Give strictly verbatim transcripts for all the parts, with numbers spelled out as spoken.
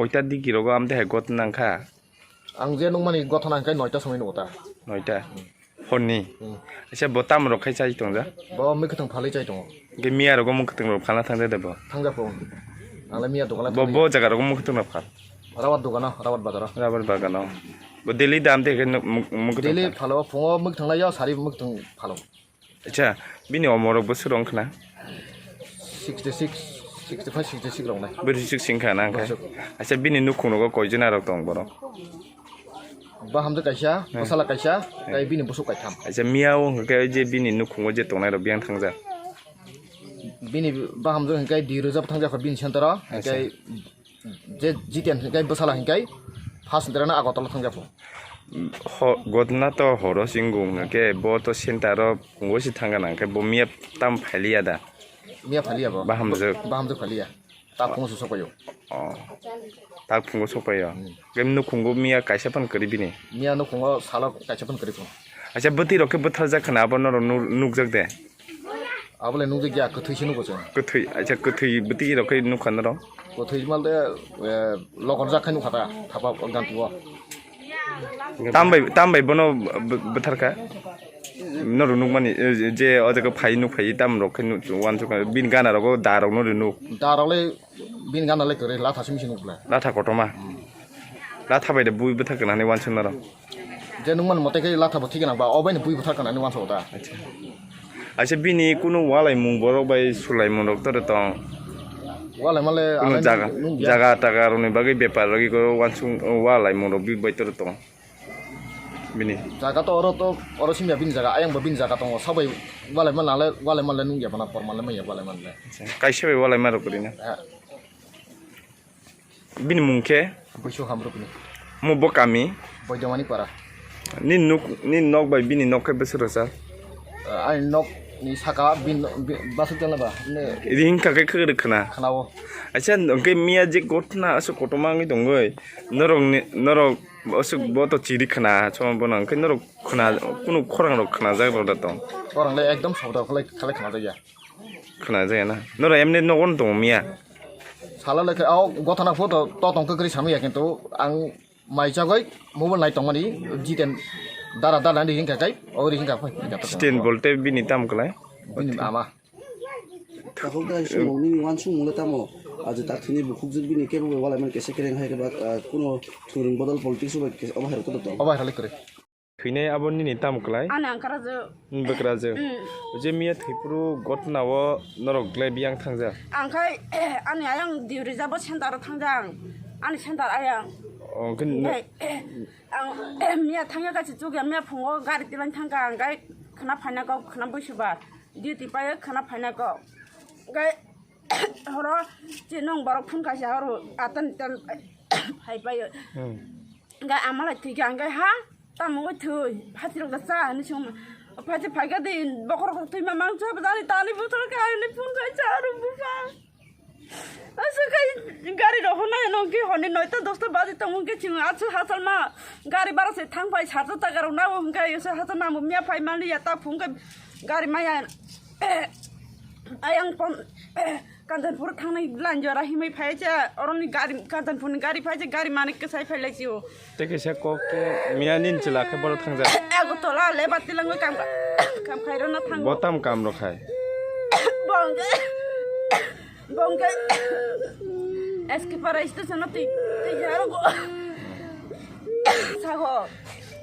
Koita digi rogo amde hai got nangkha? Ang je nukmani gotha nangkhe noita somoi nugo ta. Noita? Horni? Hmm. Acha bo tam rok khai chai tongja? Bo mwkhwtwng phalwi chai tongo. Ge miya rogo mwkhwtwng rok phalna thangja de bo? Thangja po. Ang le miya dogana. Bo, bo jaga rogo mwkhwtwng rok phal? Rawat dogano, Rawat bazaro. Rawat bagano. Bo daily dam de ke nuk-, muk-, mwkhwtwng phal? Daily phalo, phungo mwkhwtwng lai yo, sari mwkhwtwng phalo. Acha, bini omorok bwswk rong khna? Sixty six, sixty five, sixty six rong nai. Bwswk sing kha nang khe? Bwswk. Acha, bini nukhung rogo koijona rok tong borok? Bahamjwk kaisa, hmm, bwsala kaisa, hmm, tei bini bwswk kaitham. Acha, miya o hwnkhe je bini nukhungo je tongnai rok biyang thangjak? Bini bahamjwk hwnkhe di rwjak thangjak bini center o, acha, hwnkhe je Jiten hinkai bwsala hinkai first derana Agartala thangjaphuru. Ho, gotna to horo singwng hwnkhe bo to center o phungo si thangana hwnkhe bo miya tam phailiya da? Miya phailiya bo. Bahamjwk. Bahamjwk phailiya. Ta phungo se sokpaio. Oh. Ta phungo sokpaio. Hmm. Hwnkhe nukhungo miya kaisa phan kwrwi bini? Miya nukhungo salo kaisa phan kwrwi phungo. Acha bwtwi rok khe bwtharjak khna abo norok nu-, nukjak de? Abole nukjak ya, kwthwi se nugo chwng. Kwthwi, acha, kwthwi bwtwi rok khe nukha norok? Kwthwi male, eh, lokor jak khai nukha ta, thapa ganti o. Tam bai, tam bai bono b-, bwtharkha? Norok nukmani, eh, je o jaga phai nuk phai tam rok khe nuk, uansukha, bini gana rogo da rok no rinuk. Da rok le bini gana le kwrwi, latha simi se nuk bwle. Latha kotorma? Hmm. Latha bai de bui bwthar kana hinwi uansuk norok? Je nukmani mote khe latha bo thik gwnang ba, o bai ni bui bwthar kana hinwi uansuk da. Acha. Acha, bini kunu walaimung borok bai sulaimung rok tore tong? Walaima le kunu ang jaga, nukya. Jaga taga rokni bagwi bepar rok iko uansuk walaimung rok bi bai tore tong? Bini. Jaga to oro to, oro simya bini jaga, ayang bo bini jaga tongo, sabai walaima nale, walaima le nukya bana, porma le manya walaima le. Acha. Kaisa bai walaima rok kwrwi na? Eh. Bini mung khe? Buisu Hamrukni. Mo bo kami? Boidamani para. Ni nuk, ni nok bai bini nok khe bwswk rwchap? Ah, ani nok ni saka bin, bin, basuk jana ba, ne. Ri hingkha khe khwrwk khna? Khna o. Acha, hwnkhe miya je gotna aswk kotorma wngwi tongwi, norok ni, norok aswk bo to chiri khna, chwng bono hwnkhe norok khna, kunu khorang rok khna jak rw da tong? Khorang le ekdom sobda khalai, khalai khna jak ya. Khna jaya na? Noro emni nogo no tongo miya? Sala lekha o gotha na photo to tong kwkri samya, kintu ang mai chagoi mobile nai tongmani Jiten dara dara ni hingka kai o ri hingka phai. Jiten bolte bini tam kwlai? Bini ama. Takhuk da sumung nini wansung mungla tamo? Aje tak thini bukhuk jwk bini kebo wala man kese kereng hai keba, ah, kuno thurung bodol politics bai kese omo hai rok to tong. Obo hai rok le kwrwi. Thwinai abo nini tamo kwlai? Ani ang kwrajwk. Nwng bwkrajwk. Mm. Je miya thwiphuru gotna o norok glai biyang thangjak? Ang khai ani ayang diu rijabo center o thangjak ang. Ani center ayang. O, hwnkhe n- Nai, ang miya thangya kaisa chukya, miya phungo gari tilang thangkha ang, gai khwna phaina kok, khwna buisubar. Duty paio khwna phaina kok. Gai horo chinong borok phone kaisa horo atan tan phai paio. Hmm. Hingke amalai thwikha hingke ha, tamo wngwi thwi, phatirok da cha hinwi swngma. Phatir phaikha de, bokhorok thwima mangsa bwdani tani bwtharkha hinwi phone khai cha rw bupha. Aswk khai gari rok hwnna hino hwnkhe hwnwi noita dosta baji tongo hwnkhe chwng aswk hachal ma gari bara se thang phai sarta taka rok nabo hwnkhe aswk hachal ma bo miya phai mani ya ta phung khe gari maya. Ayang pon. Kanchanpur thangnai line jora himwi phai se, oroni gari, Kanchanpurni gari phai se, gari manik kwsai phai lai sio. Tei kaisa kok khe miya nini chwla khe borok thangjak. Agartala le bati langwi kam, kam khai rwna thango. Bo tam kam rok khai? Bo hwnkhe, bo hwnkhe S K Para station o twi, twi jaro go. Sago.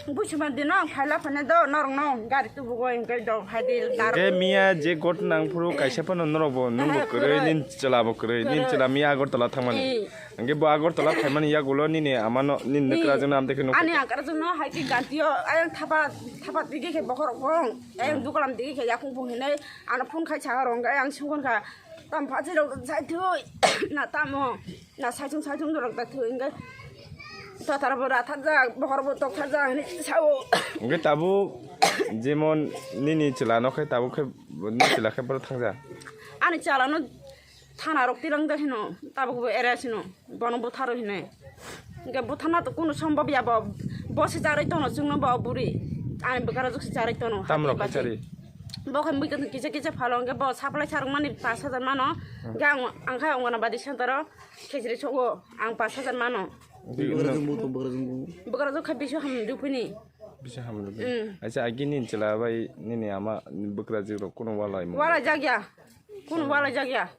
Buchuma dino ang phaila phane do norokno gari tubugo hingke do phaidi daro. Hingke miya je got nang phuru kaisa phano norok bo nung bo kwrwi, nin chwla bo kwrwi, nin chwla miya Agartala thangmani. Hingke bo Agartala phaimani yagulo nini amano nini nukra jwkno amtwi khe nukha. Ani agar jwkno hai khe gantio ayang thapa thapa digi khe bokhorok bong ayang dugalam digi khe yakung bung hinai ano phone khai charo hingke ayang sungkon kha. Tam phachi rok sai thui na tamo na saichung saichung rok ta thui hingke tatar bo rathajak bokhor bo tokthajak hinwi sao. Hingke tabuk jemon nini chwla no khe tabuk khe nini chwla khe borok thangjak. Ani chwla no thana rok tilang jak hino tabuk bo area sino bono butharo hinwi. Hingke buthana to kunu sombab ya bo, bo se charwi tono chwngno bo buri. Ani bwkara juk se charwi tono. Tam rok khe charwi? Bo khe mui kisa kisa phalo hwnkhe bo supply sarwk mani pash hajar mano. Hwnkhe ang, ang khe Anganabadi center o khichiri songo, ang pash hajar mano. Bwkrajwk bo tong, bwkrajwk bo. Bwkrajwk khe bisu ham dupini. Bisa hamrwk. Mm. Acha, agi nini chwla bai nini ama bwkrajwk rok kuno walai mung? Walai jakya. Kuno walai jakya.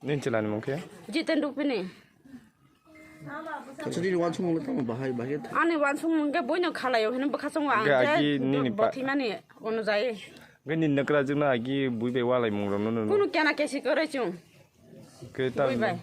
Nini chwla ni mung khe? Jiten dupini. Acha, nini wansukmung le tamo bahai, bahai tha. Ani wansukmung khe boino khalaio hino bwkha songo ang. Hwnkhe khe agi nini pa- bothimani ono jai. Hwnkhe nini bwkrajwk no agi bui bai walai mung rok no no. Kuno kena kesi kwrwi chung. Hwnkhe ta- Bui bai.